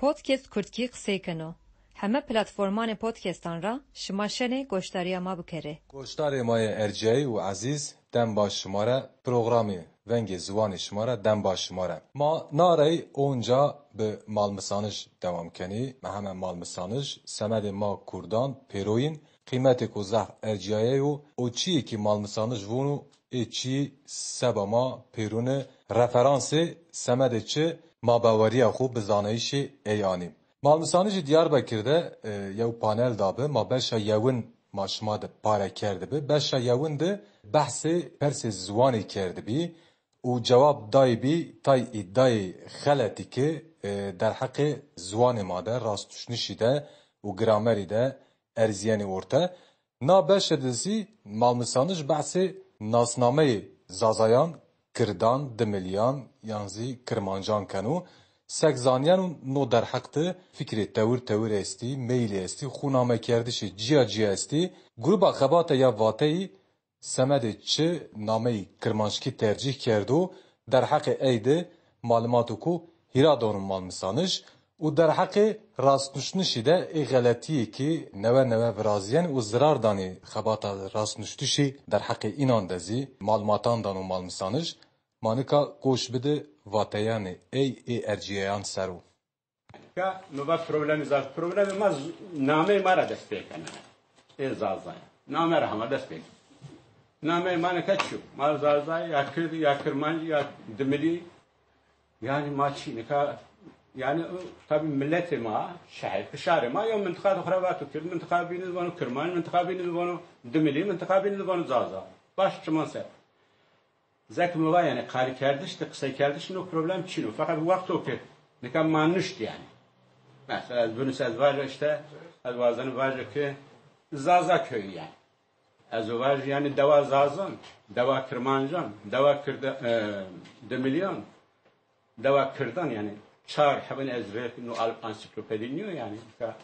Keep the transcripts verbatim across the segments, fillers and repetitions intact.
Podcast Kurdkî qisey keno. Heme platformanê podcastan ra şima şenê goşdarîya ma bikerê. Goşdarê ma yê erciyayî û ezîz, dem baş şima re. Programê Vengê Ziwanê şima re, dem baş şima re. Ma na rey onca bi Malmisanij dewam kenî. Ma heme Malmisanij, semedê ma kurdan pêroyîn, qîmetêko zaf ercîyaye yo û çiyê kî Malmisanij vûnû, ê çî seba ma pêrûne referansê semedê çi ma bawerîya xwu bi zanayîşê ey anî. Malmisanijî Diyarbekir de, e, yew panel dabi, ma beşa yewin ma şima de pare kerdibi. Beşa yewin de behsê persê ziwanî kerdibî û cewab daybî tay îdayê xeletî ki, e, derheqê ziwanê ma de, rastnuşnişî de û gramerî de erzîyenî orte. Na beşe de zî Malmisanij behsê nasnameyê zazayan, kirdan, dimilîyan yan zî kirmancan keno. Sek zanîyeno no derheq de fikrê tewir tewir estî, meylî estî, xwu namekerdişê cîya cîya estî. Gruba Xebate ya Vateyî semedê çi nameyî kirmanckî tercîh kerdo, derheqê ey de malumatêko hîra dano Malmisanij û derheqê rastnuşnişî de ê xeletîyê kî newe newe virazîyen û zirar danê xebata rastnuştişî derheqê înan de zî malumatan dano Malmisanij. Ma nika goş bide vateyanê ey ê ercîyeyan ser o. Ka mi va problemê Zazay. Problemê ma z-, nameyê ma ra dest pê kena. Ê Zazay. Name ra hema dest pê kena. Nameyê ma nika çi yo? Ma Zazay ya Kird, ya Kirmanc, ya Dimilî. Yanî ma çi nika, yanî, tabî miletê ma, şehir, şarê ma, yo mintiqa de xo ra vato Kird, mintiqa bîne de vano Kirmanc, mintiqa bîne de vano Dimilî, mintiqa bîne de vano Zaza. Baş çiman ser. Zek mi va yanî qarîkerdiş de, qiseykerdiş no problem çin o. Feqet wexto ke nika ma nuşt yanî. Mesela ez binus ez vaja îşte, ez wazeno vaja ke Zaza köyü yanî. Ez o vaja yanî dewa Zazan, dewa Kirmancan, dewa Kirda-, e, Dimilîyan, dewa Kirdan yanî çar hebin ez rê no al-, ansîklopedî nîyo yanî. Ka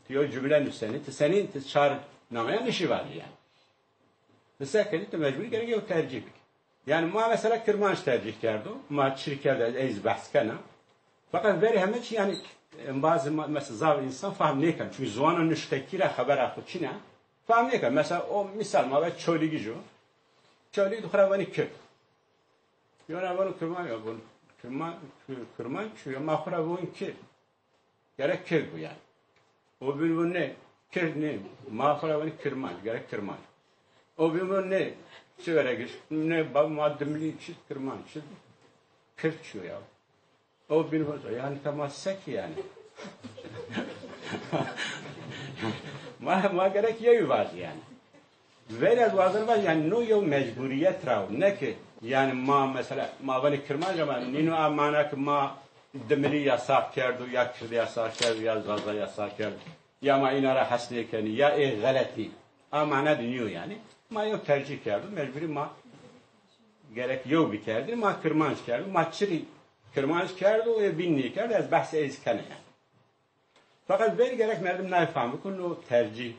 ti yo cumle nusenî, ti senîn, ti çar nameyan nişî vajî yanî. Ti se kenî, ti mecbûrî gerek yew tercîh bikî. Yanî ma mesela Kirmanc tercîh kerdo, ma çirî kerdo, ez ey zî behs kena. Feqet verî heme çî yanî, embazê ma, mesela zaf însan fahm nêken. Çunkî ziwana nuştekî ra xebera xo çin a. Fahm nêken. Mesela o mîsal ma ve Çolîgij o. Çolîg de xo ra vanî Kird. Yo ra vano Kirman, yo vano Kirman, Kir-, Kirman çi yo, ma xo ra von Kird. Gerek Kird bo yanî. O bîn von nê, Kird nê, ma xo ra vanî Kirmanc, gerek Kirmanc. O bîn von nê, çi veregiş, nê, bab ma Dimilî çi Kirmanc, çi Kird çi yo ya. O bîn von, yanî ka ma se kî yanî. Ma, ma gerek yew vajî yanî. Verî ez wazen vaj, yanî no yew mecburîyet ra o. Ne ke yanî ma mesela ma vanê Kirmanc ama nîno a mana ke ma Dimilî yasax kerdo, ya Kirdî yasax kerdo, ya Zaza yasax kerdo, ya ma îna ra hes nêkenî, ya ê xeletî. A mana de nîyo yanî. Ma yew tercîh kerdo, mecburî ma gerek yew bikerdî, ma Kirmanc kerdo, ma çirî Kirmanc kerdo, ê bîn nêkerdo, ez behsê ey zî kena yanî. Feqet verî gerek merdim nay fahm biko, no tercîh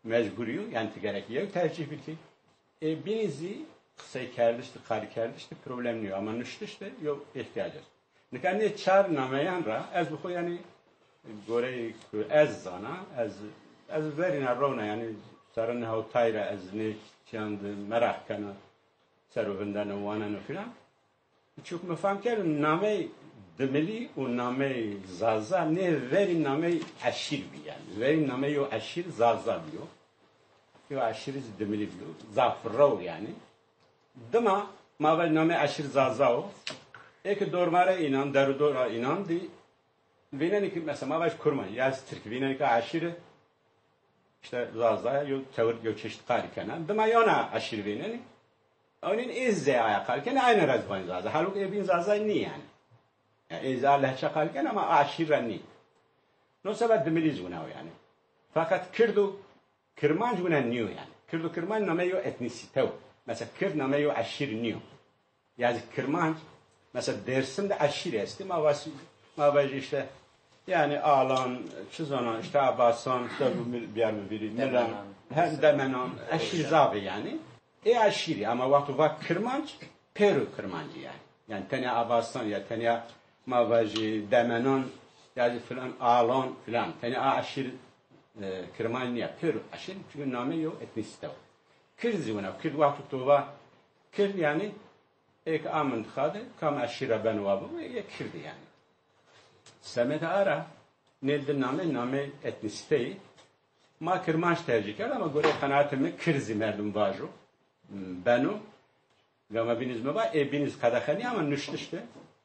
mecburî yo, yanî ti gerek yew tercîh bikî. Ê bînî zî qiseykerdiş de, qarîkerdiş de problem nîyo, ama nuştiş de yew îhtîyac est. Nika nê çar nameyan ra ez bi xo yanî goreyê ku ez zana, ez, ez verîna rewna yanî serrenê hewtay ra ez nê çîyan de meraq kena, ser o vindeno, waneno filan. Çik mi fam kerd, namey Dimilî û namey Zaza nê verî namey eşîr bî yanî. Verî namey yo eşîr Zaza bîyo. Yo eşîrî zî Dimilî bîyo. Zaf rew yanî. Dima ma vaj namey eşîr Zaza o. Ê ke dormare înan, derûdora înan dî vînenî ke mesela ma vaj Kurmanc, ya zî Tirk vînenî ke eşîre îşte Zaza yo tewir yo çeşit qarî kena. Dima yona eşîr vînenî. Ewnîn ê zî zey aya qal kenê, ayna ra zî vanê Zaza. Halbukî ê bîn Zazay nî yanî. Yanî ê zî a lehçe qal kenê ama a eşîr ra nî. No seba Dimilî zî wina o yanî. Feqet Kird û Kirmanc wina nîyo yanî. Kird û Kirmanc nameyê yo etnîsîte yo. Mesela Kird nameyê yo eşîr nîyo. Ya zî Kirmanc, mesela Dêrsim de eşîr estî. Ma vas-, ma vajî îşte, yanî Alan, çi zana, îşte Abasan, îşte bu mil-, biyar mi vîrî, Milan, Demenan. He, Demenan, eşîr zaf ê yanî. Ê eşîrî, ama wexto va Kirmanc, pêro Kirmancî yanî. Yanî tenya Abasan ya tenya ma vajî Demenan, ya zî filan, Alon filan. Tenê a eşîr, e, Kirmanc nîya, pêro eşîr, çünkü namê yew etnîsîte o. Kird zî wina, Kird wexto to va Kird, yanî ê ke a mintiqa de kam eşîra beno wa bibo, ê Kird ê yanî. Semedê a ra nê di name, nameyê etnîsîteyî. Ma Kirmanc tercîh kerd ama goreyê qenaetê mi Kird zî merdim vajo, beno. Gama bînî zî mi va, ê bînî zî qedexe nîya ama nuştiş de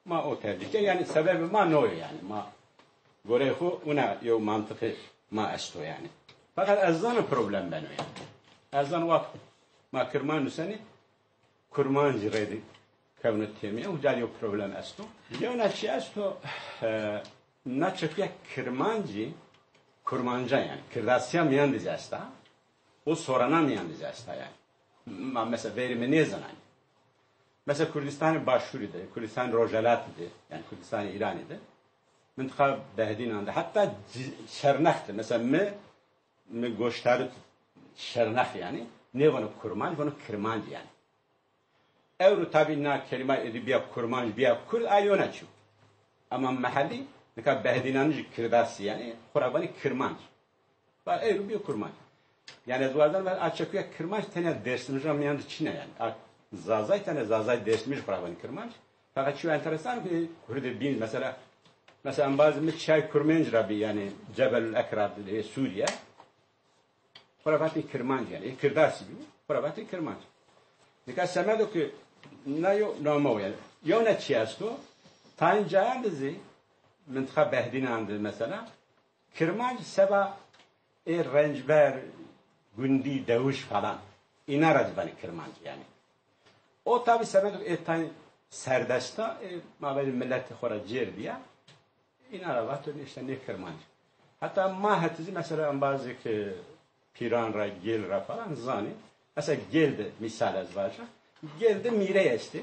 ma o tercîh kerd. Yanî sebebê ma no yo yanî. Ma goreyê xo wina yew mantiqê ma esto yanî. Feqet ez zana problem beno yanî. Ez zana wexto ma Kirmanc nusenî, Kurmancî reyde kewno têmîya, uca yew problem esto. Yewna çî esto, e, na çekuya Kirmancî, Kurmanca yanî, Kirdasîya mîyan de zî esta, o sorana mîyan de zî esta yanî. Ma mesela verî mi nêzananî. Mesela Kurdistanê Başûrî de, Kurdistanê Rojhelatî de, yanî Kurdistanê Îranî de, mintiqa Behdînan de, heta Ci-, Şernex de, mesela mi, mi goştarî Şernex yanî, nêvano Kurmanc, vano Kirmanc yanî. Ewro tabî na kelîma êdî bîya Kurmanc, bîya Kurd, a yewna çî yo. Ama mehellî, nika Behdînanijî Kirdasî yanî, xo ra vanî Kirmanc. Va ewro bîyo Kurmanc. Yanî ez wazena va a çekuya Kirmanc tenya Dêrsimij ra mîyan de çin a yanî. A Zazay tenya Zazay Dêrsimij xo ra vanî Kirmanc. Feqet çîyo enteresan ki Kurdê bîn mesela, mesela embazê mi Çay Kurmenc ra bî yanî Cebelül Ekrad, e, Sûrîye. Xo ra vatê Kirmanc yanî. E, Kirdasî bî. Xo ra vatê Kirmanc. Nika semedo ki na yo name o yanî. Yewna çî esto, tayên cayan de zî, mintiqa Behdînan de mesela, Kirmanc seba ê Rencber, Gundî, Dewij falan. Îna ra zî vanê Kirmanc yanî. O tabî semedo ê tayên serdesta, ê ma vajî miletê xo ra cêr dîya. Îna ra vato nê îşte nê Kirmanc. Heta ma hetî zî mesela embazêk Pîran ra, Gêl ra falan zanî. Mesela Gêl de mîsal ez vaja. Gêl de mîrey estê.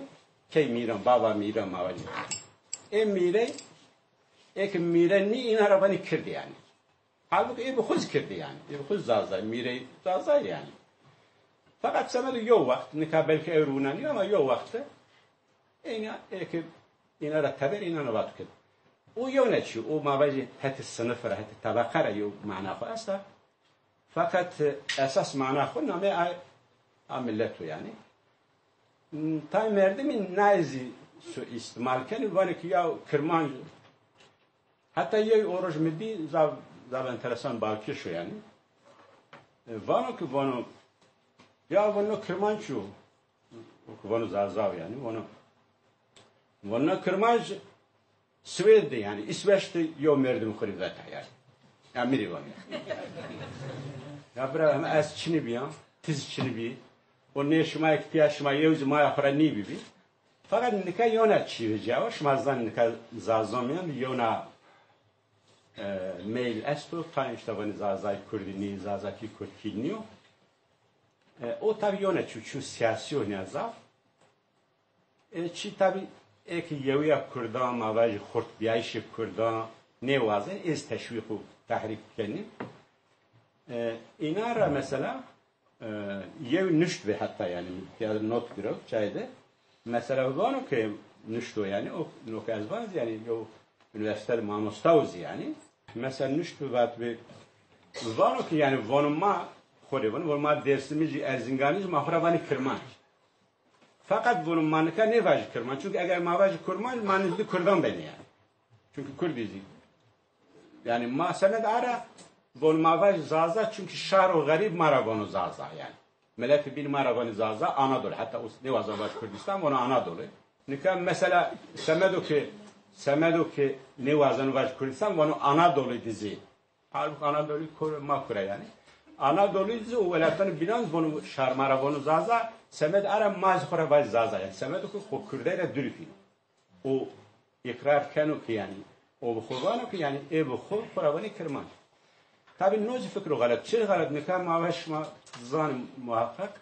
Key Mîran, baba Mîran ma vajî. Ê mîrey, ê ke mîre nî, îna ra vanî Kird yanî. Halbukî ê bi xwu zî Kird ê yanî. Ê bi xwu zî Zazay, mîrey Zazay yanî. Feqet semedo yew wext, nika belkî ewro wina nîyo ama yew wext de Êna, ê ke îna ra teber, îna ra vato ke. O yewna çî, o ma vajî hetê sinif ra, hetê tebeqe ra yew mana xo esta. Feqet, e, esas mana xo namê a, a milet o yanî. Tay merdimî nayê zî su îstîmal kenî, vanê ki ya Kirmanc. Heta yew o roj mi dî, zav, zav enteresan balkêş o yanî. E, vano ki vano, ya vano Kirmanc o. Vano Zazaw yanî, vano, vano Kirmanc Swêd de yanî, Îsveç de yew merdim xwu rê veta yanî. Ya mi rê vano. Ya bira, hema ez çinî bîya, ti zî çinî bî. O nê şima yê ki tîya şima yew zî maya xwu ra nîbîbî. Feqet nika yewna çî vecîyawa, şima zanî nika Zazon mîyan de yewna, e, meyl esto, tayên îşte vanî Zazay Kurdî nî, Zazakî Kurdkî nîyo. E, o tabî yewna çî, çîyo sîyasî yo nîya zaf. E, çî tabî ê ke yewîya kurdan, ma vajî xurtbîyayîşê kurdan nêwazenî, ê zî teşwîq û tehrîk kenî. E, înan ra mesela, e, yew nuşt bî heta yanî, ya not girewt cayê de. Mesela vano ke nuşt o yanî, o, no ke ez vana zî yanî yew unîversîte de mamosta o zî yanî. Mesela nuşt bî vatbî, vano ke yanî vano ma, xo rê vano, vano ma Dêrsimijî, Erzinganijî, ma xo ra vanî Kirmanc. Feqet vano ma nika nêvajî Kirmanc. Çunke eger ma vajî Kurmanc, ma nizdî kurdan benê yanî. Çunke kurdî zî. Yanî ma semed a ra vano ma vajî Zaza, çunke şaro xerîb ma ra vano Zaza yanî. Miletê bîn ma ra vanî Zaza, Anadolu. Heta o nêwazeno vajî Kurdîstan, vano Anadolu. Nika mesela semedo ke, semedo ke nêwazeno vajî Kurdîstan, vano Anadolu de zî. Halbukî Anadolî kure, ma kure yanî. Anadolî zî û welatanê bînan zî vano şar ma ra vano Zaza, semed a ra ma zî xo ra vajî Zaza yanî. Semedo ke xo kurdey ra durî fîno. O îqrar keno ke yanî, o bi xo vano ke yanî ê bi xo, xo ra vanê Kirmanc. Tabî no zî fikro xelet. Çi xelet? Nika ma ve şima zanî muheqeq.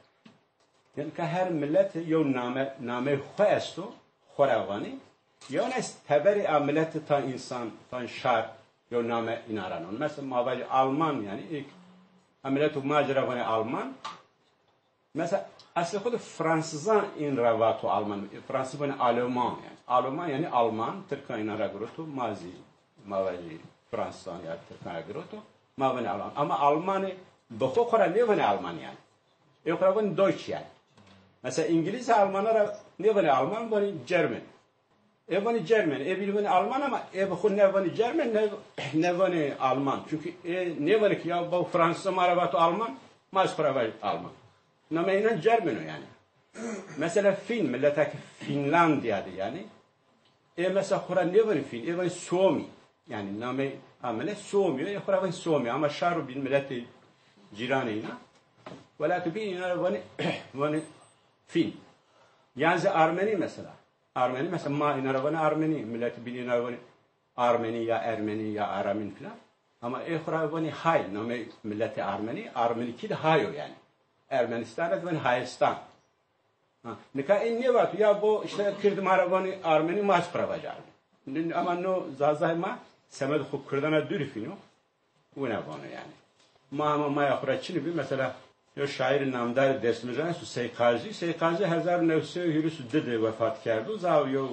Yanî ke her milet yew name, nameyê xo esto, xo ra vanê. Yewna zî teberê a milet, ta însan, ta şar yew name îna ra non. Mesela ma vajî Alman yanî, ê ke a mileto ma ci ra vanê Alman. Mesela eslê xo de fransizan în ra vato Alman. Fransîz vanê Aleman yanî. Aleman yanî Alman, tirkan îna ra giroto, ma zî ma vajî Fransan ya Tirkan ya giroto, ma vanê Alman. Ama Almanî bi xo xo ra nêvanê Alman yanî. Ê xo ra vanê Deutsch yanî. Mesela Îngilîz Almana ra nêvanê Alman, vanê German. Ê vanê German, ê bînî vanê Alman ama ê bi xo ne vanê German, ne, ne vanê Alman. Çunkî ê nêvanê ki ya baw Fransa ma ra vato Alman, ma zî xo ra vajî Alman. Nameyê înan German o yanî. Mesela Fîn, mileta ki Fînlandîya de yanî. Ê mesela xo ra nêvanê Fîn, ê vanê Suomî. Yanî nameyê a milet Suomî yo, ê xo ra vanê Suomî. Ama şaro bîn miletê cîranê înan. Welatê bîn înan ra vanê, vanê Fîn. Yan zî Armenî mesela. Armenî, mesela ma înan ra vanê Armenî, miletê bîn înan ra vanê Armenî ya Ermenî ya Aramîn filan. Ama ê xo ra vanê Hay, nameyê miletê Armenî, Armenîkî de Hay o yanî. Ermenîstan ra vanê Hayistan. Ha, nika ê nêvato ya bo îşte Kird ma ra vanê Armenî, ma zî xo ra vajê Armenî. N-, ama no Zazay ma semedê xo Kirdan ra dûrî fîno. Wina vano yanî. Ma ama maya xo ra çinî bî, mesela, yo şaîrê namdarê Dêrsimîjan esto Sey Qajî. Sey Qajî hezar û new sey û hîris û di de wefat kerdo. Zaf yo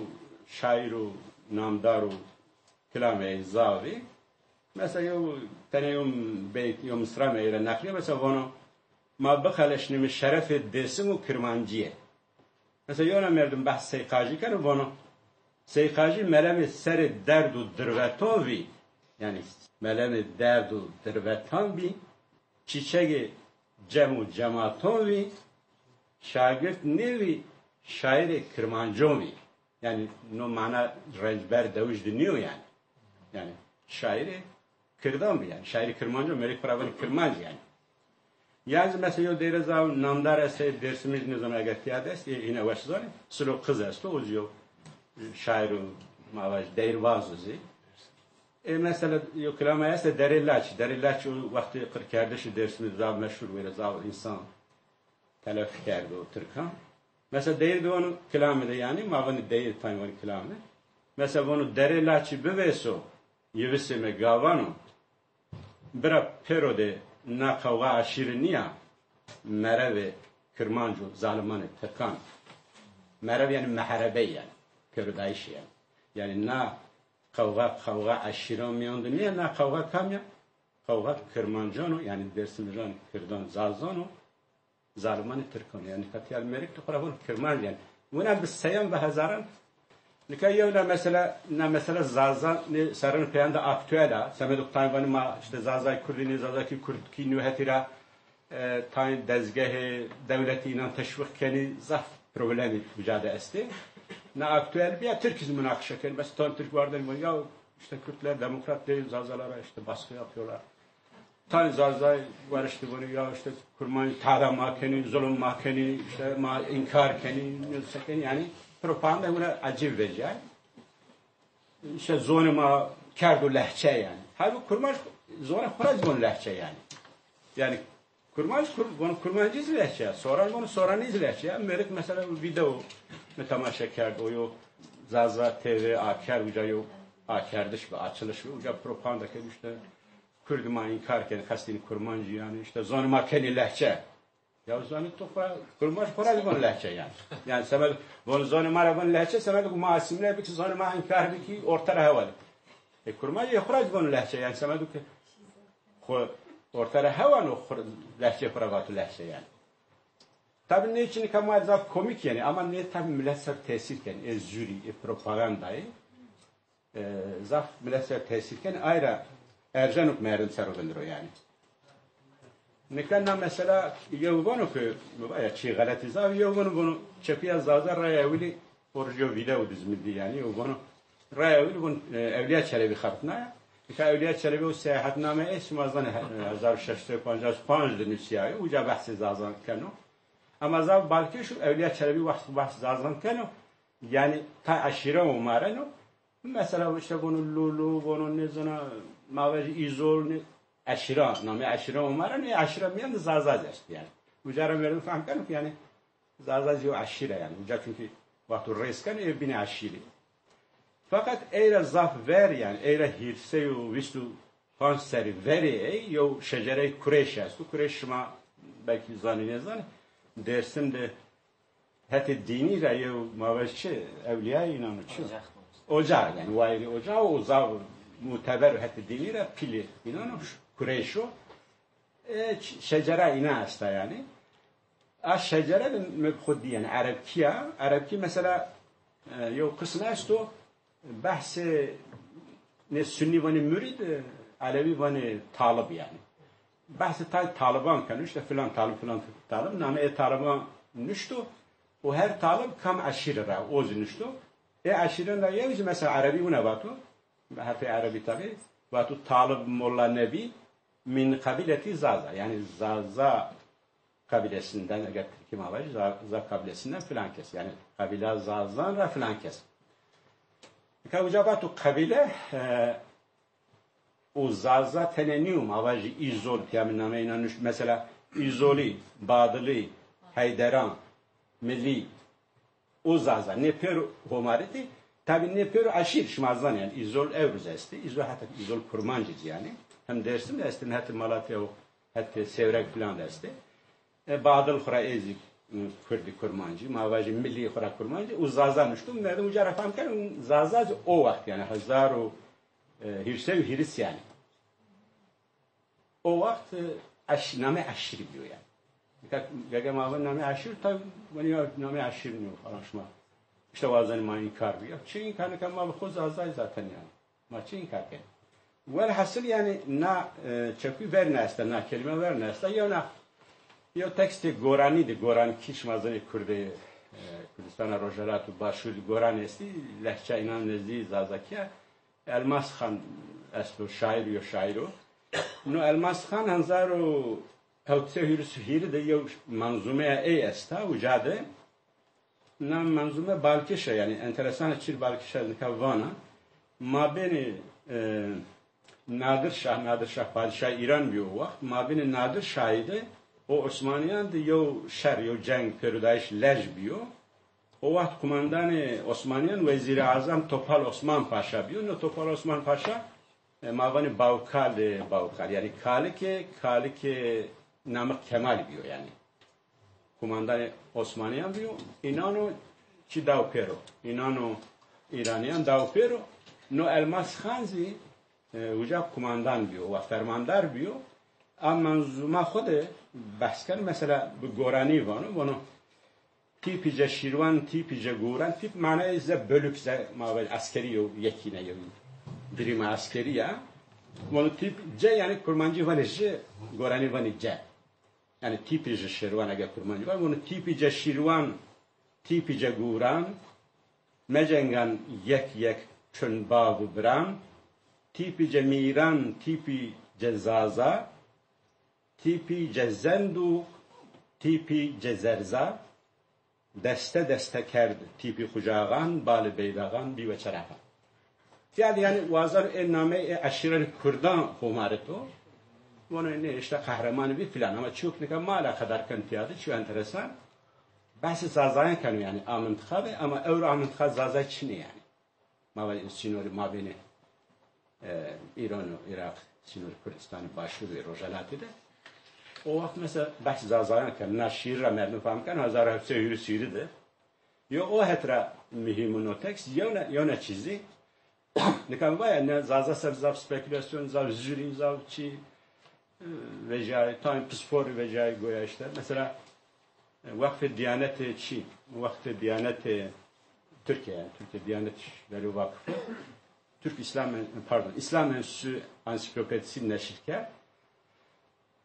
şaîr û namdar û kilamê ey zaf î. Mesela yo tenê yo beyt, yo misra mi ey ra neqlîya. Mesela vano, ma bixeleşnîme şerefê Dêsim û Kirmancîye. Mesela yewna merdim behs Sey Qajî keno, vano, Sey Qajî melemê serê derd û dirveton vî, yanî melemê derd û dirvetan bî, çîçegê cem û cematon vî, şagirt nêvî, şaîrê Kirmancon vî. Yanî no mana rencber dewij de nîyo yanî. Yanî şaîrê Kirdan bî yanî. Şaîrê Kirmancon, merê xo ra vanê Kirmanc yanî. Yan zî mesela yo deyre zaf namdar estê, Dêrsimij nêzana eger tîya de est, ê, îne weş zanê. Silo Qiz esto, o zî yo şaîr û ma vajî deyrbaz o zî. Ê mesela yo kilama estê Derê Laçî. Derê Laçî o wextê qirkerdişî Dêrsimî zaf meşhur wêre, zaf însan telef kerdo tirkan. Mesela deyr de vano kilame de yanî, ma vanê deyr, tay vanê kilame. Mesela vano Derê Laçî bivêso, yivisême gavano. Bira pêro de na qewxa eşîre nîya, merevê Kirmanc û zalimanê Tirkan. Merev yanî meherebey yanî, pêrodayîşî yanî. Yanî na qewxa, qewxa eşîran mîyan de nîya, na qewxa kam ya? Qewxa Kirmancan o, yanî Dêrsimijan, Kirdan, Zazan o. Zalimanê Tirkan, yanî qetîyal mêrik tu xo ra von Kirmanc yanî. Wina bi seyan, bi hezaran. Nika yewna mesela, na mesela Zaza, nê serrînê peyan de aktuel a. Semedû tay vanî ma îşte Zazay Kurdî nê, Zazakî Kurdkî nû hetî ra, e, tay dezgehê dewletî înan teşwîq kenî, zaf problemî uca de estê. Na aktuel bîya, Tirkî zî munaqişe kenî. Mesela tan Tirk wardenî vanî ya îşte Kürtler demokrat değil, Zazalara işte baskı yapıyorlar. Tay Zazay weriştî vanî ya işte Kurmanc tada ma kenî, zulum ma kenî, işte ma înkar kenî, nêzana se kenî, yanî propaganda wina ecîb vecîyay. İşte zonê ma kerdo lehçe yanî. Halbukî Kurmanc zonê xo ra zî von lehçe yanî. Yanî Kurmanc, Kur-, von Kurmancî zî lehçe ya. Soran von Soranî zî lehçe ya. Mêrik mesela video mi temaşe kerd, o yo Zaza T V akerd, uca yo akerdiş bi, açılış bi, uca propaganda kerd işte. Kurdî ma înkar kenî, qestînî Kurmancî yanî, îşte zonê ma kenî lehçe. Ya zonê to xo ra, Kurmanc xo ra zî von lehçe yanî. Yanî semed von zonê ma ra von lehçe, semedû ke ma asîmîle bikî, zonê ma înkar bikî, orte ra hewa de. E, Kurmanc ê xo ra zî von lehçe yanî, semedû ke xo orte ra hewa no, xo lehçe xo ra vato lehçe yanî. Tabî nê çî nika ma zaf komîk yenê, ama nê tabî milet ser tesîr kenê, ê zûrî, ê propagandayî. E, zaf milet ser tesîr kenê, ay ra erjeno ke merdim ser o vindiro yanî. Nika na mesela yew vano ke, mi va ya çî xeletî zaf, yew vano, vano çepîya Zaza raya ewilî, o roj yew video dizmî dî yanî, yew vano raya ewilî, vano, e, Ewlîya Çelebî xebitnaya. Nika Ewlîya Çelebî o seyahatname ê, şima zanê, he-, hezar û şeş sey û pancas û panc de nusîyayo, uca behsê Zazan keno. Ama zaf balkêş o, Ewlîya Çelebî wext behs Zazan keno, yanî tay eşîre omareno, mesela îşte vono Lulu, vono nêzana, ma vajî Îzol, nê, eşîra, namê eşîra omare, nê eşîra mîyan de Zaza zî est yanî. Uca ra merdim fehm keno ke yanî Zaza zî yew eşîre yanî. Uca çunkî wexto rêz keno, ê bînê eşîrî. Feqet ey ra zaf ver yanî, ey ra hîrsey û vîst û panc serrî verê ey yew şecerey Kureyş esto. Kureyş şima belkî zanî nêzanî. Dêrsim de hetê dînî ra yew ma vajî çi, ewlîyayê înan o çi? Ocax. Ocax, yanî wayîrê ocax o, zaf muteber û hetê dînî ra pîlî înan o, Kureyş o. E, ç-, şecera înan esta yanî. A şecere de mi xwu dî, yanî erebkî ya. Erebkî mesela, e, yew qism esto, behsê nê sunnî vanê murîd, e, elewî vanê talib yanî. Behsê tay taliban keno, îşte filan talib, filan talib, nameyê taliban nuşto û her talib kam eşîre ra o zî nuşto. Ê eşîren ra yew zî mesela erebî wina vato, herfê erebî tabî, vato talib Molla Nebî min kabileti Zaza, yanî Zaza kabilesinden, eger Tirkî ma vajî, Za-, Za kabilesinden filan kes. Yanî kabîla Zazan ra filan kes. Nika uca vato kabîle, e, û Zaza tenê nîyo, ma vajî Îzol, pîya mi nameyê înan nuşt. Mesela Îzolî, Badilî, Heyderan, Milî, o Zaza, nê pêro Homaritî, tabî nê pêro eşîr, şima zanê, yanî Îzol ewruz estê, Îzol heta Îzol Kurmancî zî yanî. Hem Dêrsim de estê, hem hetê Malatya û hetê Sêwreg filan de estê. E, Badil xwu ra ê zî, ı, Kurdî Kurmancî, ma vajî Milî xwu ra Kurmancî û Zaza nuşto. Merdim uca ra fam keno, Zaza zî o wext yanî hezar û, e, hîrê û hîris yanî. O wext, e, eş-, namê eşîrî bîyo yanî. Nika gege ma vanî namê eşîr, tabî vanî ya namê eşîr nîyo falan şima. Îşte wazanî ma înkar bîyo. Çi înkar, nika ma bi xwu Zazayî zaten yanî. Ma çi înkar kenî? Welhasil yanî na, e, çekuy verna esta, na kelîme verna esta. Yewna, yew tekstê Goranî de, Gorankî şima zanî Kurdê, e, Kurdistana Rojhelat û Başûr de Goran estî, lehça înan nezdî Zazakî ya. Elmas Xan esto, şaîr yo, şaîr o. No Elmas Xan hezar û hewt sey û hîris û hîrê de yew menzûmeya ey esta, uca de na menzûme balkêş a, yanî enteresan a, çîr balkêş a, nika vana. Mabênê, e, Nadir Şah, Nadir Şah padîşahê Îran bîyo o wext. Mabênê Nadir Şahî de û Osmanîyan de yew şer, yew ceng, pêrodayîş lej bîyo. O wext qumandanê Osmanîyan Wezîrê Azam Topal Osman Paşa bîyo. No Topal Osman Paşa, e, ma vanê bawkalê bawkal, yanî kalikê, kalikê Namik Kemal bîyo yanî. Qumandanê Osmanîyan bîyo. Înan o çî daw pêro. Înan o Îranîyan daw pêro. No Elmas Xan zî, e, uca qumandan bîyo, wa fermandar bîyo. A menzûma xwu de behs keno, mesela bi Goranî vano, vano, Tîpî ce şîrwan, tîpî ce guran, tîp manayê ze bölük, ze ma vajî eskerî yo, yekîne yo, birîma eskerî ya. Vano tîp ce, yanî kurmancî vanê ji, goranî vanê ce. Yanî tîpî ji şîrwan ege kurmancî vanê, vano tîpî ce şîrwan, tîpî ce guran, mecengan yek yek çun bav û biran, tîpî ce mîran, tîpî ce zaza, Tîpî ce zend û tîpî ce zerza, deste deste kerd tîpî qucaxan, balê beydaxan bî we çerexan. Tîya de yanî wazeno ê nameyê ê eşîranê kurdan Homarit o. Vano nê îşte qehremanî bî filan, ama çîyo ke nika ma eleqedar ken tîya de, çîyo enteresan. Behsê Zazayan keno yanî a mintiqa de, ama ewro a mintiqa Zazay çinê yanî. Ma va sînorî mabênê, e, Îran û Îraq, sînorî Kurdistanê Başûrî û Rojhelatî de. O wext mesela behs Zazayan keno, na şîîrî ra merdim fam keno, hezar û heft sey û hîrê û hîrê de. Yo o het ra muhîm o no tekst, yewna, yewna çî zî. Nika mi va ya, ne Zaza ser zaf spekülasyon, zaf zûrî, zaf çî, e, vejîyayî, tayên pisporî vejîyayî goya îşte. Mesela, e, Weqfê Diyanetê çî, Weqfê Diyanetê Tirkîye, yanî Tirkîye Diyanet İşleri Vakfı, Türk İslam, pardon, İslam Enstitüsü Ansiklopedisi neşir kerd.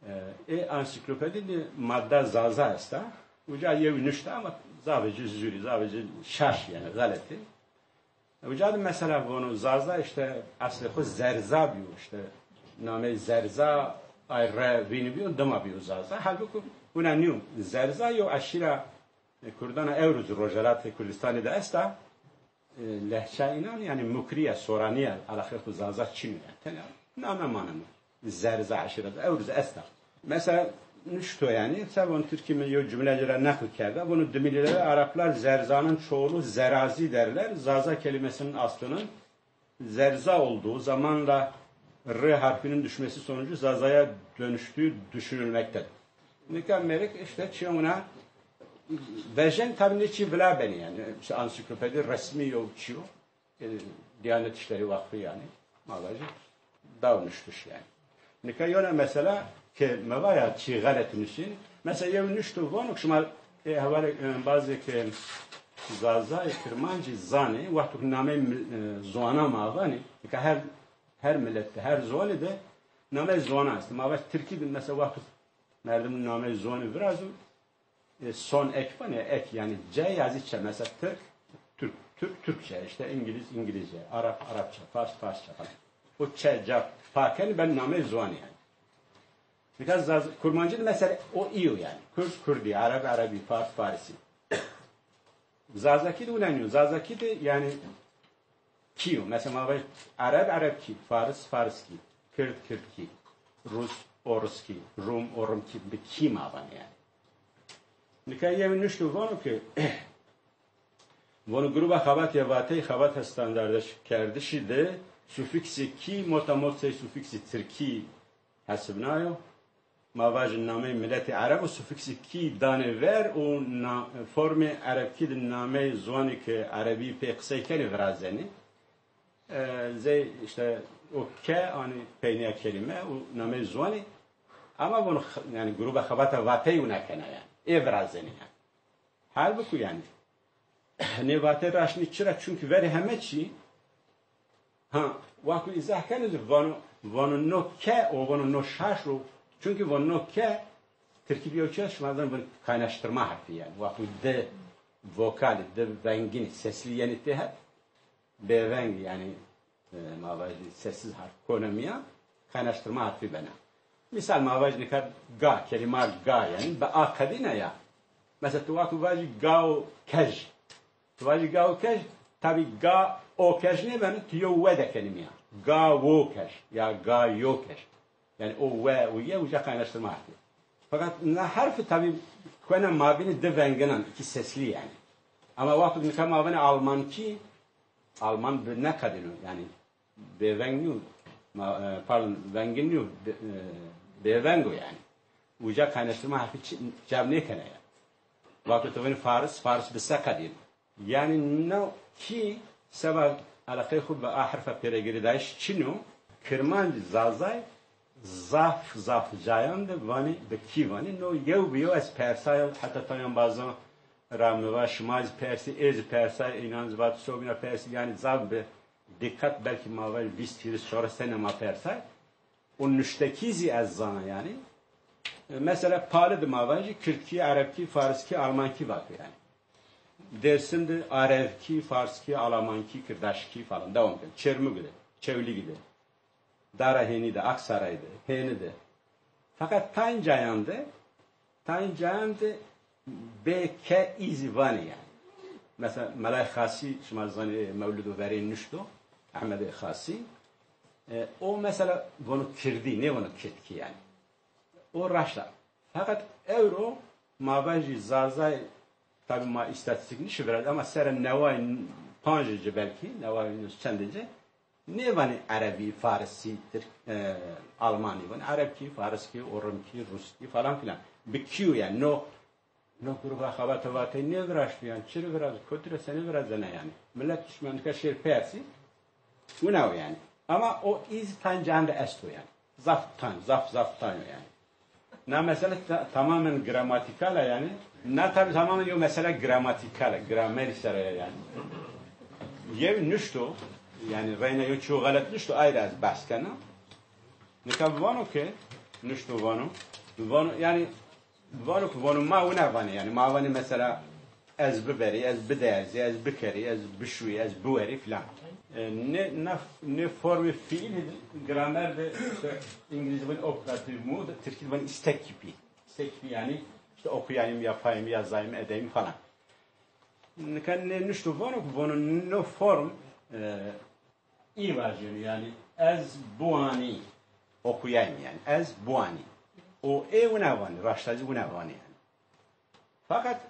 E, ê ansiklopedî de madda Zaza esta. Uca yew nuşta ama zafê ci zûrî, zafê ci şaş yanî, xeletî. Uca de mesela vono Zaza îşte eslê xwu Zerza bîyo, îşte nameyê Zerza ay re vînî bîyo, dima bîyo Zaza. Halbukî wina nîyo. Zerza yew eşîra, e, kurdana ewro zî Rojhelatê Kurdistanî de esta. E, lehça înan yanî mukrî ya, soranî ya, eleqeyê xwu Zaza çin o yanî. Tenya name maneno. Zerza eşîra de ewro zî esta. Mesela nuşto yanî, se vono, Tirkî mi yew cumle ci ra neql kerda, vono Dimilîleri Araplar Zerza'nın çoğulu Zerazi derler. Zaza kelimesinin aslının Zerza olduğu, zamanla R harfinin düşmesi sonucu Zaza'ya dönüştüğü düşünülmektedir. Nika mêrik îşte çîyo wina vejên, tabî nê çî vila benî yanî. Îşte ansiklopedî resmî yo, çîyo. E, Diyanet İşleri Vakfı yanî. ma vajî daw nuştiş yanî. Nika yona mesela ke mi va ya çî xelet nuşîn. Mesela yew nuşto vano ke şima, e, hevalê, e, bazê ke Zazayê Kirmancî zanê, wexto ke nameyê mil-, e, ziwana ma vanê, nika her, her milet de, her ziwanî de nameyê ziwana estê. Ma vaj tirkî de mesela wexto merdim nameyê ziwanî virazo, e, son ek vanê, ek yanî C yazî Ç. Mesela Tirk, Türk, Türk, Türkçe, işte İngiliz, İngilizce, Arap, Arapça, Fars, Farsça falan. O Ç, C pa kenî ben nameyê ziwanî yanî. Nika Zaz-, Kurmancî de mesela o î yo yanî. Kurd, Kurdî, Ereb, Erebî, Fars, Farisî. Zazakî de wina nîyo. Zazakî de yanî kî yo. Mesela ma vajî Ereb, Erebkî, Faris, Fariskî, Kird, Kirdkî, Rus, Oruskî, Rum, Urumkî, bi kî ma vanê yanî. Nika yew nuşto vano ke vano gruba xebatê vateyî xebata standardeşkerdişî de sufîksê kî motamot sey sufîksê tirkî hesibnayo. Ma vajin nameyê miletê Erebo sufîksê kî danê ver û na-, formê erebkî de nameyê ziwanî ke erebî pê qisey kenê virazenê. E, zey işte o ke anî peynîya kelîme û nameyê ziwanî. Ama vano x-, yanî gruba xebata vateyî wina kena yanî. Ê virazenê yanî. Halbukî yanî nê vate raşt nî, çira? Çunkî verê heme çî, ha, wexto îzah keno zî vano, vano no ke o, vano no şaş o. Çunkî vano no ke, tirkî de yew çî est, şima zanê vano kaynaştırma harfi yanî. Wexto di vokalî, di venginî, sesli yenî têhet, bêveng yanî, e, ma vajî sessiz harf kona mîyan, kaynaştırma harfi bena. Misal ma vajî nika ga, kelîma ga yanî bi a qedîna ya. Mesela tu wexto vajî gao kej. Tu vajî gao kej, tabî ga o kej nêbeno, tu yew we de kenî mîyan. Ga wo kej ya ga yo kej. Yanî o we û ye uca kaynaştırma harfi. Fakat na herfi tabî kuena mabînê di venginan, iki sesli yanî. Ama wexto nika ma vanê almankî, alman bi ne qedîno yanî bêveng nîyo, ma, e, pardon, vengin nîyo, be-, e, bêveng o yanî. Uca kaynaştırma harfi çi-, cem nêkena ya. Wexto tu vanî faris, faris bi se qedîno. Yanî no kî seba eleqeyê xwu bi a herfa pêregirêdayîş çin o. Kirmanc, Zazay zaf zaf cayan de vanî bi kî vanî. No yew bi yew ez persaya, heta tayan bazan ra mi va şima zî persî, ê zî persay, înan zî vat sobîna persî. Yanî zaf bi dîqet, belkî ma vaj vîst, hîris, çewres sene ma persay. O nuştekî zî ez zana yanî. E, mesela Pali de ma vajî kirdkî, erebkî, fariskî, almankî vato yanî. Dêrsim de arevkî, farskî, alamankî, kirdaşkî falan dewam keno. Çermûg de, Çewlîg de, Dara Hênî de, Aksaray de, Hêni de. Feqet tayn cayan de, tayn cayan de bê ke î zî vanê yanî. Mesela Melay Xasî, şima zanê, Mewlid û verê nuşto, Ehmedê Xasî. E, o mesela vano kirdî, nêvano kirdkî yanî. O raşt a. Feqet ewro ma vajî Zazay, tabî ma îstatîstîk nişi virazî ama sere neway pancê ci belkî, neway çendê ci, nêvanê erebî, farisî, tirk, e, almanî, vanê erebkî, fariskî, urumkî, ruskî falan filan. Bi kî yo yanî, no, no gruba xebata vateyî nêviraşto yanî, çi rê virazo, kotî ra senî virazena yanî. Milet şima nika şêr persî, wina o yanî. Ama o î zî tayn cayan de esto yanî. Zaf tayn, zaf zaf tayn o yanî. Na mesele ta-, tamamen gramatîkal a yanî. Na tabî tamamen yew mesele gramatîkal a, gramerî ser a yanî. Yew nuşto, yanî reyna yew çîyo xelet nuşto, ay ra ez behs kena. Nika vano ke, nuşto vano, vano, yanî, vano ke vano ma wina vanê, yanî ma vanê mesela ez biberî, ez biderzî, ez bikerî, ez bişuwî, ez biwerî filan. E, nê, na, nê formê fiîlî gramer de, işte, îngilîzî vanê optative mood, tirkî de vanê istek kipi. İstek kipi yanî, işte, okuyayım, yapayım, yazayım, edeyim falan. Nika nê nuşto vano ke vano no form, e, î vajîno yanî ez biwanî, okuyayım yanî, ez biwanî. O ê wina vanî, raşta zî wina vanî yanî. Feqet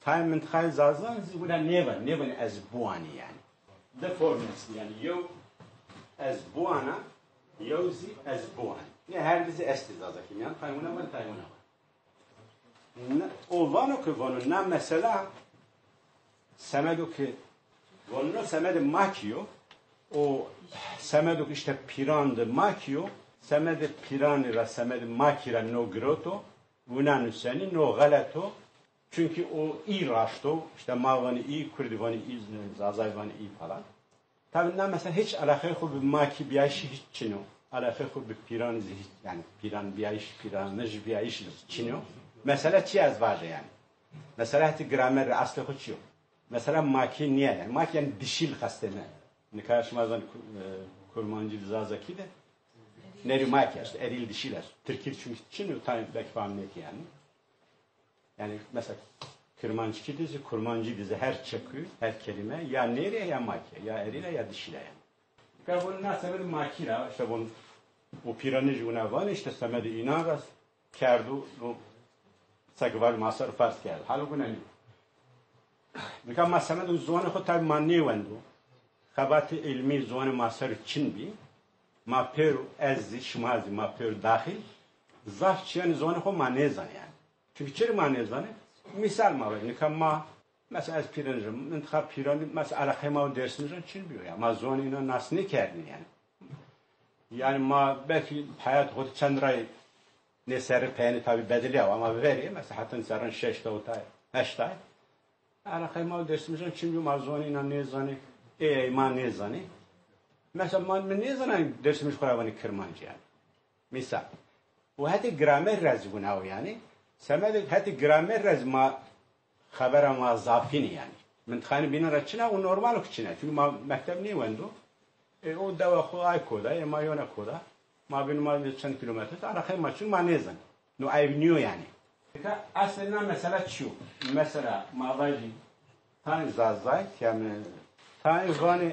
tayê mintiqayê Zazan zî wina nêvanî, nêvanî ez biwanî yanî. Di form estî yanî, yew ez biwana, yew zî ez biwanî. Nê her di zî estî Zazakî mîyan, tayê wina vanî, tayê wina vanî. Ne, o vano ke vano na mesela semedo ke vano no semedê ma kî yo, O semedo ke îşte pîran de makî yo, semedê pîranî ra, semedê makî ra no giroto, wina nusenî, no xelet o. Çunkî o î raşt o, îşte ma vanî î, kurdî vanî î, zazay vanî î falan. Tabî na mesela hîç eleqeyê xo bi makî bîyayîşî hîç çin o. Eleqeyê xo bi pîranî zî hîç, yanî pîran bîyayîş, pîranij bîyayîşî zî çin o. Mesela çi ez vaje yanî? Mesela hetê gramer rê eslê xo çi yo? Mesela makî nîya yanî. Makî yanî dişil qestêne. Nika şima zanî ku-, e, kurmancî de, zazakî de nerî makî esto, erîl dişil esto. Tirkî de çunkî çin o, tayê belkî fam nêkî yanî. Yanî mesela kirmanckî de zî, kurmancî de zî her çekû, her kelîme ya nêrî ya makî, ya erîl a ya dişil a yanî. Nika von na semedê makî ra, îşte von o pîranij wina vanê, îşte semedê înan ra kerdo, no, seke vaj ma ser ferz kerdo. Halbuki wina nîyo. Nika ma semedê ziwanê xo tabî ma nêwendo. Xebatê îlmî ziwanê ma ser çin bî. Ma pêro, ez zî, şima zî, ma pêro daxîl zaf çîyanê ziwanê xo ma nêzanê yanî. Çunkî çirê ma nêzanê? Mîsal ma verê. Nika ma, mesela ez pîranij a, mintiqa pîranî, mesela eleqeyê ma û dêrsimij ra çin bîyo ya. Ma ziwanê înan nas nêkerdîn yanî. Yanî ma belkî heyatê xo de çend ray nê serrî peyenî tabî bedilîyawa ama verê, mesela heta serran şeştay, hewtay, heştay. Eleqeyê ma û dêrsimij ra çin bîyo, ma ziwanê înan nêzanê, ê, ey ma nêzanê. Mesela ma, mi nêzanayî dêrsimij xo ra vanî kirmancî yanî. Mîsal. Û hetê gramer ra zî wina o yanî. Semedê hetê gramer ra zî ma xebera ma zafîn ê yanî. Mintiqanê bînan ra çin a û normal o ke çin a. Çunkî ma mekteb nêwendo. E, o dewa xo ay koda, e, ma yona koda. Mabênê ma de çend kîlometre, eleqeyê ma çin, ma nêzanê. No eyb nîyo yanî. Nika eslê na mesela çi yo? Mesela ma vajî tayê zazay, yanî tayê vanê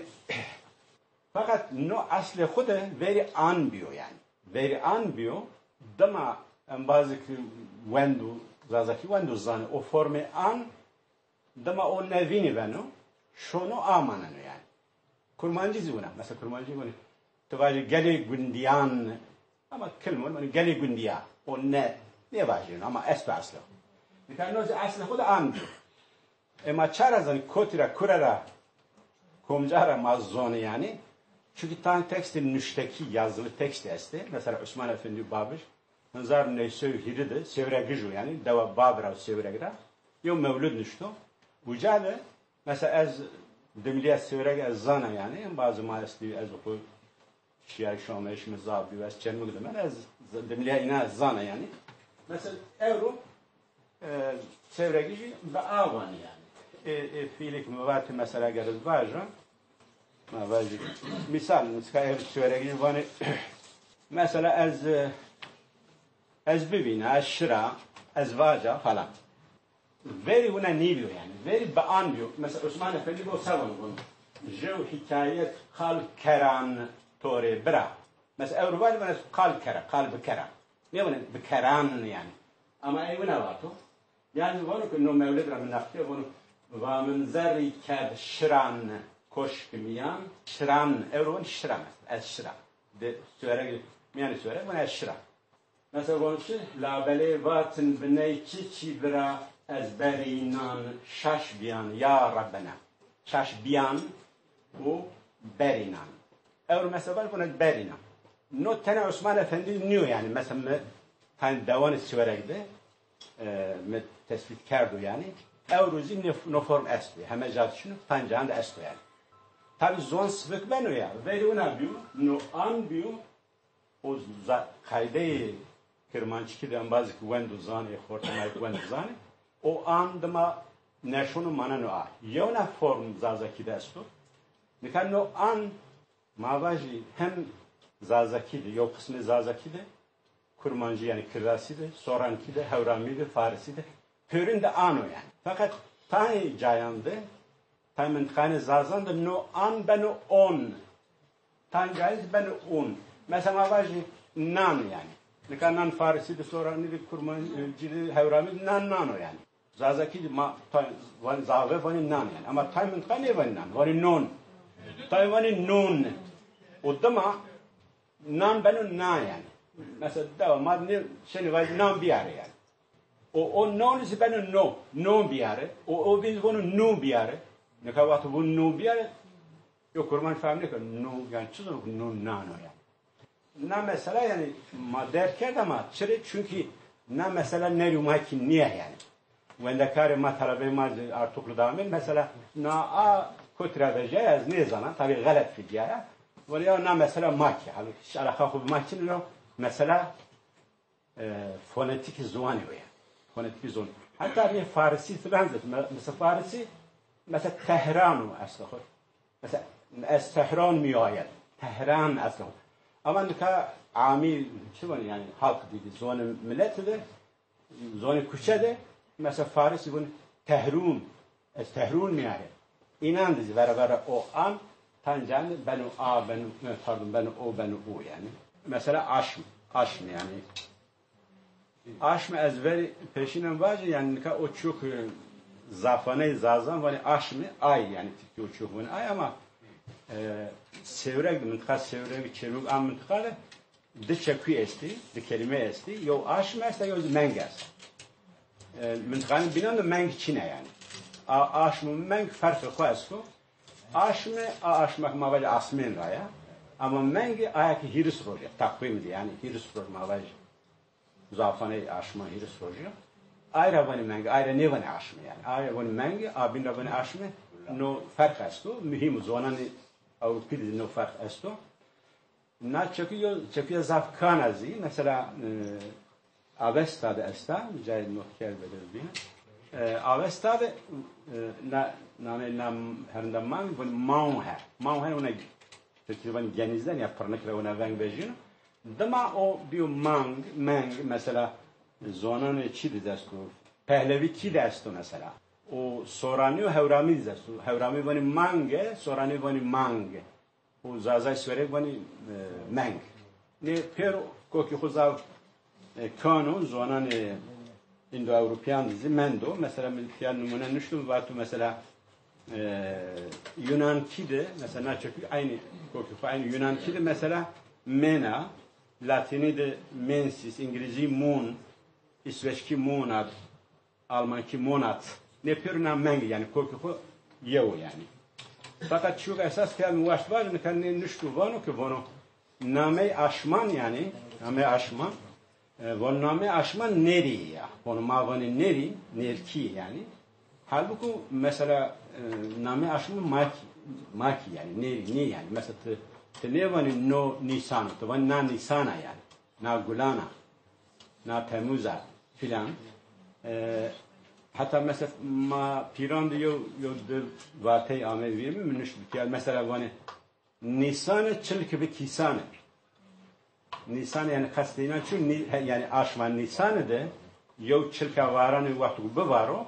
Feqet no eslê xo de verî an bîyo yanî. Verî an bîyo, dima embazê ke wendo, zazakî wendo zanê, o formê an dima o nevînî beno, şono a maneno yanî. Kurmancî zî wina. Mesela kurmancî vanê, ti vajê gelê gundîyan, ama kilm o, vanê gelê gundîya. O ne, nêvajîno ama esto eslê xo. Nika no zî eslê xo de an bîyo. E, ma ça ra zanî, kotî ra, kure ra, komca ra ma zonê yanî? Çunkî tayê tekstê nuştekî, yazılı tekstî estê. Mesela Osman Efendî Babij, hezar new sey û hîrê de Sêwregij o yanî, dewa Bab ra û Sêwreg ra yew mewlid nuşto. Uca de, mesela ez Dimilîya Sêwreg ez zana yanî, bazı ma estî ez xo Şîyayîş û ameyîş mi zaf bîyo, ez Çermûg de mend, ez z-, Dimilîya înan ez zana yanî. Mesela ewro, e, Sêwregijî bi a vanê yanî. E, e, fiîlê ke mi vatê mesela eger ez vaja, ma vajî, mîsal, mîsal ewro Sêwregijî vanê, mesela ez, e, ez bivîna, ez şira, ez vaja falan. Verî wina nêbîyo yanî. Verî bi an bîyo. Mesela Osman Efendî bo se vano, vano jew hîkayet qal keran to rê bira. Mesela ewro vanê, vanê qal kera, qal bikera. Nêvanê bikeran yanî. Ama ey wina vato. Yanî vano ke no mewlid ra mi neqlîyo, vano va min zerrî kerd şiran koşk mîyan. Şiran, ewro vanê şira mesela. Ez şira. De Sêwreg, mîyanê Sêwreg vanê ez şira. Mesela vano çi? Labelê vatin biney çi çî bira ez berînan şaş bîyan ya Rebbena. Şaş bîyan û berînan. Ewro mesela vanê ez berînan. No tenê Osman Efendî nîyo yanî. Mesela mi tayê dewanê Sêwreg de, e, mi tespît kerdo yanî. Ewro zî ne-, no form esto. Heme ca de çin o, tayê cayan de esto yanî. Tabî ziwan sivik beno ya. Verî wina bîyo, no an bîyo, O za-, qaydeyê kirmanckî de embazê ke wendo zanê, xortê ma yê ke wendo zanê, o an dima neşono maneno a. Yewna form zazakî de esto. Nika no an ma vajî hem zazakî de, yew qismê zazakî de, kurmancî yanî kirdasî de, sorankî de, hewramî de, farisî de, pêrin de an o yanî. Feqet tayê cayan de, tayê mintiqanê zazan de no an beno on. Tayê cayî zî beno un. Mesela ma vajî nan yanî. Nika nan farisî de, soranî de, kurmancî de, hewramî de nan, nan o yanî. Zazakî de ma tayê vanê, zave vanê nan yanî. Ama tayê mintiqa nêvanê nan, vanê non. Tayê vanê non. O dima nan beno na yanî. Mesela dewa ma de nê, şenê vajî nan bîyare yanî. O, o non zî beno no, non bîyare. O, o bîn zî vano nun bîyare. Nika wexto vûn nun bîyare, Yo kurmanc fehm nêkeno, no, yanî çi zono ke no nano yanî. Na mesela yanî ma derg kerd ama çirê? Çunkî na mesela nerî ma kî nîya yanî. Wendekarê ma, talebeyê ma zî Artuklu de amên. Mesela na a kotî ra vejîya ez nêzana, tabî xelet fîdîyaya. Vanê ya na mesela ma kî. Halbukî hiç eleqa xo bi ma kî nîyo. Mesela e, fonetîkê ziwanî o ya. Fonetîkê ziwanî. Heta nê farisî filan zî. Me-, mesela farisî, mesela Tehran o eslê xo. Mesela ez Tehran mîyayem. Tehran eslê xo. Ama nika amî çi vanê yanî halk dî de, zonê milet de, zonê kuçe de, mesela farisî vanê Tehrun. Ez Tehrun mîyayem. Înan de zî vera vera o an, tancîyan de beno a, beno, e, pardon, beno o, beno u yanî. Mesela aşm, aşm yanî. Aşm ez verî peşînen vajî, yanî nika o çok, e, zafaney zazan vanê aşmî, ay yanî, tirkî o çok vanê ay ama, e, Sêwreg de, mintiqa Sêwreg, Çêrmûg, a mintiqa de di çekuy estî, di kelîme estî. Yew aşm esta, yew zî meng esta. E, mintiqanê bînan de meng çin a yanî. A, aşm û meng ferqê xo esto. Aşme, a aşma ke ma vajî asmên ra ya. Ama mengî aya ke hîris roj ya, takvîm de yanî hîris roj ma vajî. Zafaney aşma hîris roj ya. Ay ra vanê mengî, ay ra nêvanê aşme yanî. Ay ra vanê mengî, a bîn ra vanê aşme. No ferq esto, muhîm o, zonanê Ewropî de no ferq esto. Na çekuyo, çekuya zaf kan a zî, mesela, e, Avesta de esta, cayê notkerd bede bîne. E, Avesta de, e, na, name, nam, herinda man, vun maun he. Maun he, ona, tirkî van genizden ya pirnik ra ona veng vejîno. Dima o bîyo mang, meng, mesela, zonanê çî de esto, Pehlevî kî de esto mesela. O Soranî û Hewramî de esto. Hewramî vanî mange, Soranî vanî mange. Û Zazay Sêwreg vanî, e, meng. Nê pêro kokê xo zaf, e, kan o, zonanê Îndo-Ewropîyan de zî mendo. Mesela mi tîya nimûne nuşto, vato mesela, e, Yunankî de, mesela na çekuy eynî kokê xo eynî Yunankî de mesela men a, Latînî de mensis, Îngilîzî moon, Îsveçkî monad, Almankî Monat. Nê pêro na meng yanî, kokê xo yew o yanî. Feqet çîyo ke esas tîya mi waşt vajî, nika nê nuşto vano ke vano namey aşman yanî, namey aşman, e, vano namey aşman nerî ya. Vano ma vanê nerî, nerkî yanî. Halbukî mesela, e, namey aşman makî, makî yanî, nerî, nî yanî. Mesela ti, ti nêvanî no Nîsan o, ti vanî na Nîsan a yanî. Na Gulan a, na Temuz a filan. E, heta mesela ma pîran de yew, yew di vatey ame vîyê mi, mi nuşt bikîya. Mesela vanê Nîsane çilki bi kîsane. Nîsane yanî qestê înan çi, nî-, he, yanî aşma Nîsane de yew çilka varanê wexto ke bivaro,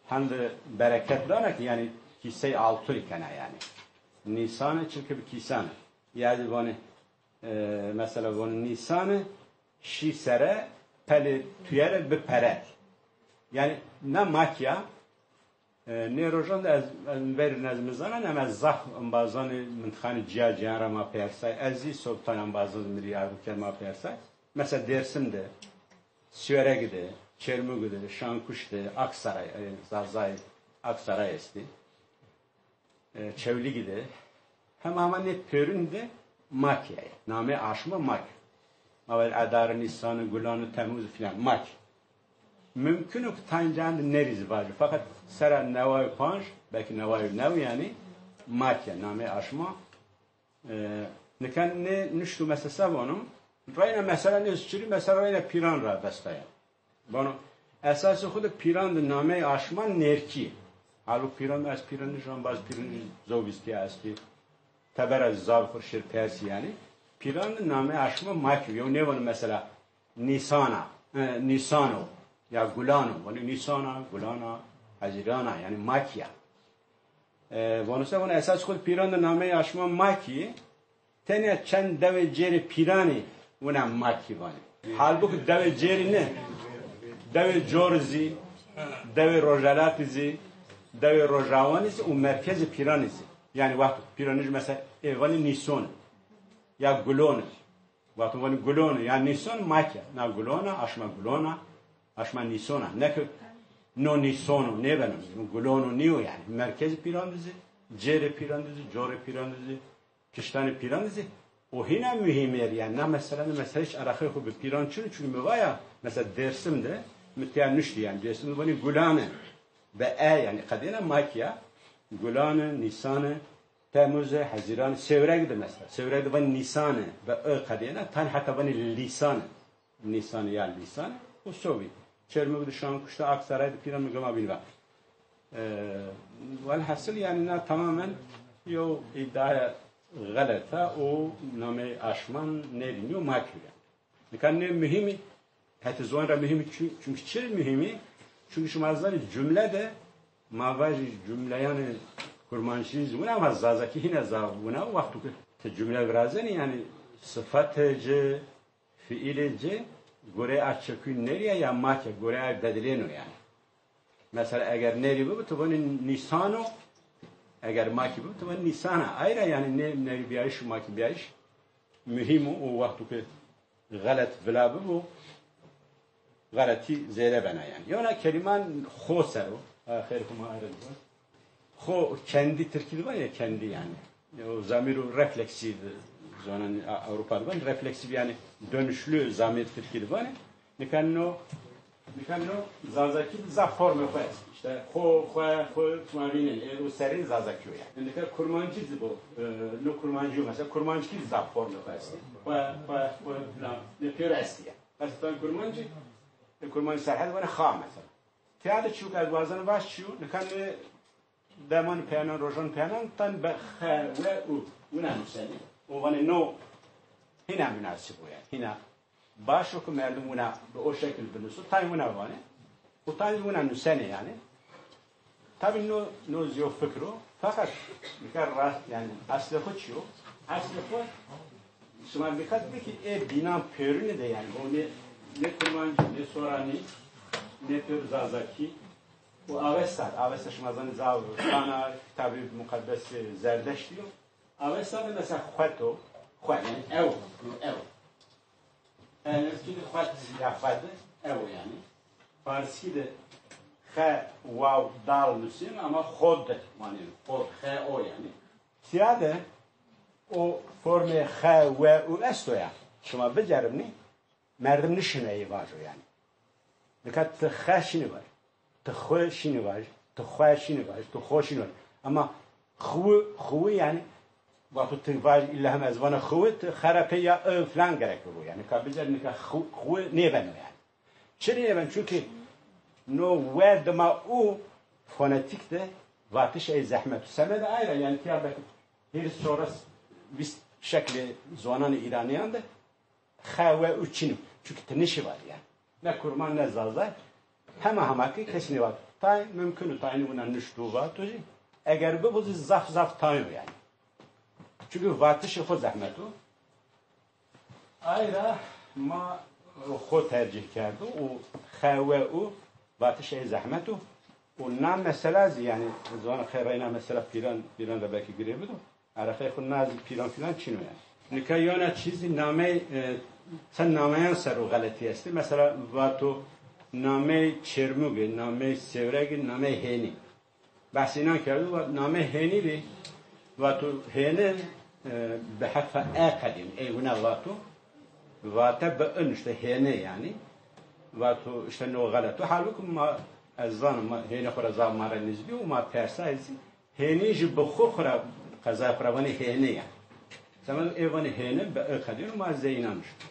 hende bereket dana ki yanî kîsey alturî kena yanî. Nîsane çilki bi kîsane. Yanî vanê, e, mesela vanê Nîsane şî sere pelê tuyere bipere. Yanî na makî ya, e, nê rojan de ez, ez verî ez mi zanan, ama ez zaf embazanê mintiqanê cîya cîyan ra ma persay. Ez zî sobtan embazan mi rî ardo kerd ma persay. Mesela Dêrsim de, Sêwreg de, Çêrmûg de, Şankuş de, Aksaray, e, Zazay Aksaray estî. E, Çewlîgî de, hema hema nê pêrûn de makî ya. Namê aşma makî. Ma vajî Edar, Nîsan, Gulan, Temuz filan, makî. Mumkin o ki tancîyan de nerî zî vajî. Feqet sera neway û panc, belkî neway û new yanî, makî ya. Namê aşma E, nika nê nuşto mesela se vano, reyna mesela nê çirî, mesela reyna pîran ra bestaya. Vano, esasê xo de pîran de nameyê aşman nerkî. Halbukî pîran, ez pîranij, embaz pîranij zobîstîya estî. Teber ez zaf xo şêr persî yanî. Pîran de nameyê aşman makî. Yew nêvano mesela Nîsana, e, Nîsano ya Gulano. Vanê Nîsana, Gulana, Hezîrana, yanî makî ya. E, vano se vano esas xo de pîran de nameyê aşma makî, tenya çend dewê cêrê pîranî wina makî vanê. Halbukî dewê cêrî ne, dewê cor zî, dewê rojhelatî zî, dewê rojawanî zî û merkezê pîranî zî. Yanî wexto pîranij mesela ê vanê Nîson ya Gulon. Wexto vanî Gulon ya Nîson makî ya. Na Gulon a, aşma Gulon a, aşma Nîson a. Ne ki no Nîson o, nêbeno. Gulon o nîyo yanî. Merkezê pîran de zî Cêrê pîran de zî, corê pîran de zî, kiştanê pîran de zî. O hîna muhîm ê rê, yanî na mesela, na mesela hiç eleqeyê xo bi pîran çin o, çunke mi va ya, mesela Dêrsim de mi tîya nuştî, yanî Dêrsim de vanî Gulane, bi E, yanî qedêna makî ya, Gulane, Nîsane, Temûze, Hezîrane, Sêwreg de mesela, Sêwreg de vanî Nîsane, bi I qedêna, tan heta vanî Lîsane. Nîsan ya Lîsan û sowî. Çermûg de şan kuşta, Aksaray de pîran mi gama bîn va. E, welhasil yanî na tamamen yew îdiaya xelet a û nameyê aşman nêbînîyo, makîyo yanî. Nika nê muhîm î, hetê ziwan ra muhîm î çun-, çunke çi muhîm î? Çunke şima zanî cumle de ma vajî cumleyanê kurmancî zî wina, ama zazakî hîna zaf wina. Wexto ke ti cumle virazenî yanî sifatê ci, fiîlê ci goreyê a çekuy nêrîya ya makî ya, goreyê a bedilêno yanî. Mesela eger nêrî bibo, ti vanî Nîsan o, eger makî bibo, ti vanî Nîsan a. Ayra yanî nê-, nêrîbîyayîş û makîbîyayîş muhîm o û wexto ke xelet vila bibo, xeletî zêde bena yanî. Yewna kelîman xo ser o. Ha, xêr huma ayra bibo. Xo, kendi tirkî de vanê ya, kendi yanî. O zamîro refleksîf, zonanê A-, Ewropa de vanê refleksîf yanî dönüşlü zamîr tirkî de vanê. Nika no, nika no zazakî de zaf formê xo est. Îşte xo, xwe, xo, şima vînenê. Ê, o serîn zazakî yo yanî. Nika kurmancî de bo, e, no kurmancî yo mesela, kurmanckî de zaf formê xo est. Xwe, xwe, xwe filan. Ne pêro est ya. Mesela tan kurmancî, e, kurmancî Serhed vanê xa mesela. Tîya de çîyo ke ez wazena vaj çîyo, nika nê deman peyênan, rojan peyênan, tan be xe, we, u, wina nusenê. O vanê no hîna munasib o yanî. Hîna baş o ke merdim wina bi o şekil binuso, tay wina vanê. Û tay wina nusenê yanî. Tabî no, no zî yo fikir o. Feqet nika rast yanî eslê xo çi yo? Eslê xo şima dîqet bikî, ê bînan pêrune de yanî, o nê, nê kurmancî, nê soranî, nê pêro zazakî. Û Avesta, Avesta şima zanî zaf tana kitabê muqeddesê Zerdeştî yo. Avesta de mesela xwet o, xwe, yanî ew, ew. Elifkî de xwet ya xwed, ew o yanî. Farskî de xe, waw, dal nusîn ama xod maneno. Xod, xe, o yanî. Tîya de o formê xe, we, u esto ya. Şima biceribnî, merdim nişino ey vajo yanî. Nika ti xe şinî vaj, ti xwi şinî vaj, ti xwe şinî vaj, ti xo şinî vaj. Ama xwi, xwi yanî, wexto ti vaj îlla hem ez vana xwi, ti xe ra pey ya i filan gerek bibo. Yanî nika bicer, nika xwi, xwi nêbeno yanî. Çirê nêben, çunke no we dima u fonetîk de vatiş ey zehmet o. Semedê ay ra yanî tîya belkî hîris, çewres, vîst şeklê ziwananê îranîyan de xe, we, u çin o. Çunke ti nişî vaj yanî. Ne kurmanc ne zazay. Hema hema ke kesî nêvato. Tay mumkin o, tayînî wina nuşto vato jî. Eger bibo zî zaf zaf tay o yanî. Çunke vatişê xo zehmet o. Ay ra ma xo tercîh kerdo û xe, we, u vatiş ey zehmet o. Û na mesela zî, yanî, ziwan xeyreyna mesela pîran, pîran ra belkî girê bido. Ereqeyê xo na zî pîran filan çin o yanî. Nika yewna çî zî namey, e, çend nameyan ser o xeletî estê. Mesela vato namey Çêrmûge, namey Sêwrege, namey Hênî. Behsê înan kerdo, va namê Hênî de, vato Hêni, e, bi herfa E qedîn, ey wina vato, vate bi in, îşte Hêni yanî, vato îşte no xelet o. Halbukî ma, ez zanim, ma, Hêni xo ra zaf ma ra nêzdî yo, ma persayê zî, Hêni jî bi xo xo ra, qezayê xo ra vanê Hêni yanî. Semed ê vanê Hêni, bi I qedîno, ma zey înan nuşto.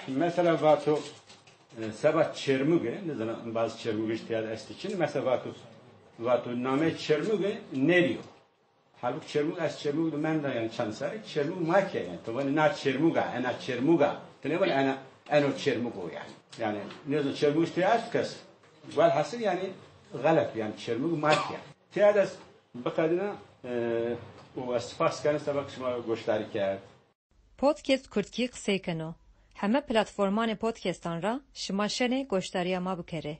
Mesela vato, e, seba Çêrmûge, nêzana, bazı Çêrmûge jî tîya de estî çin. Mesela vato, vato namê Çêrmûge nêrî yo. Halbukî Çêrmûg, ez Çêrmûg de menda yanî çend serrî, Çêrmûg ma ke yanî. Ti vanî na Çêrmûg a, ena Çêrmûg a. Ti nêvanî ena, eno Çêrmûg o yanî. Yanî nêzana Çêrmûg jî tîya est kes. Welhasil yanî xelet yanî Çêrmûg ma ke. Tîya de ez biqedîna, e, û ez spas kena seba ke şima goşdarî kerd. Podcast Kurdkî qisey keno. Heme platformanê podcastan ra şima şenê goşdarîya ma bikerê.